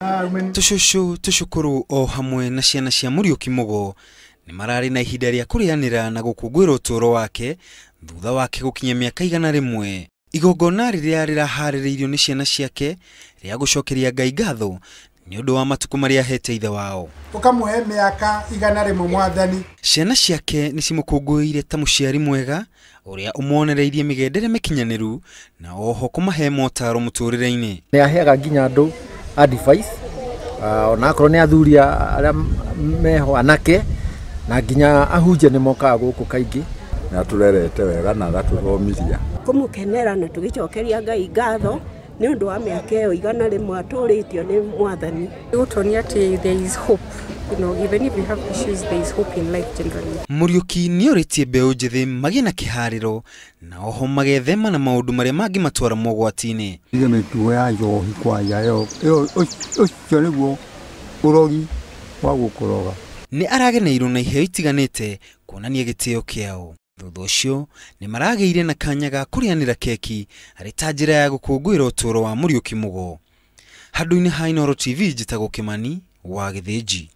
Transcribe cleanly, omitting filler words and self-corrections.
Tũcũcũ, tũcũkũrũ o hamwe na ciana cia Mũriũki Mũgo nĩ mararĩ na ihinda rĩa kũrĩanĩra na gũkũngũĩra ũtũũro wake thutha wake gũkinyia mĩaka 100. Igongona rĩrĩa rĩraharĩrĩirio nĩ ciana ciake rĩa gũcokeria Ngai ngatho nĩ ũndũ wa matukũ marĩa ahete ithe wao. Ũkamũhe mĩaka 100 Mwathani. Ciana ciake nĩ cimũkũngũĩire ta mũciari mwega ũrĩa ũmonereirie mĩgendere mĩkinyanĩru na oho kũmahe motaro mũtũrĩre-inĩ. Nĩ aheaga nginya andũ advice, ona akorwo nĩ athuri arĩa meho anake na nginya ahunjia nĩ mokaga gũkũ kaingĩ. Nĩ atũrerete wega na agatũthomithia. Kũmũkenera na tũgĩcokeria Ngai ngatho nĩ ũndũ wa mĩaka ĩyo 100 atũrĩtio nĩ Mwathani. Gũtuonia atĩ there is hope. You know, even if you have issues, there is hope in life generally. Mũriũki nĩ orĩtie mbeũ njĩthĩ magĩe na kĩharĩro na oho magethema na maũndũ marĩa mangĩmatwara mogwati-inĩ. Tige mĩtugo ya njohi kwanja ĩyo ũcio nĩguo ũrogi wa gũkũroga. Nĩ arageneirwo na iheo itiganĩte kuonania gĩtĩo kĩao. Thutha ũcio nĩ maragĩire na kanya ga kũrĩanĩra keki arĩ ta njĩra ya gũkũngũĩra ũtũũro wa Mũriũki Mũgo. Handũ-inĩ ha Inooro TV njĩtagwo Kĩmani wa Gĩthĩnji.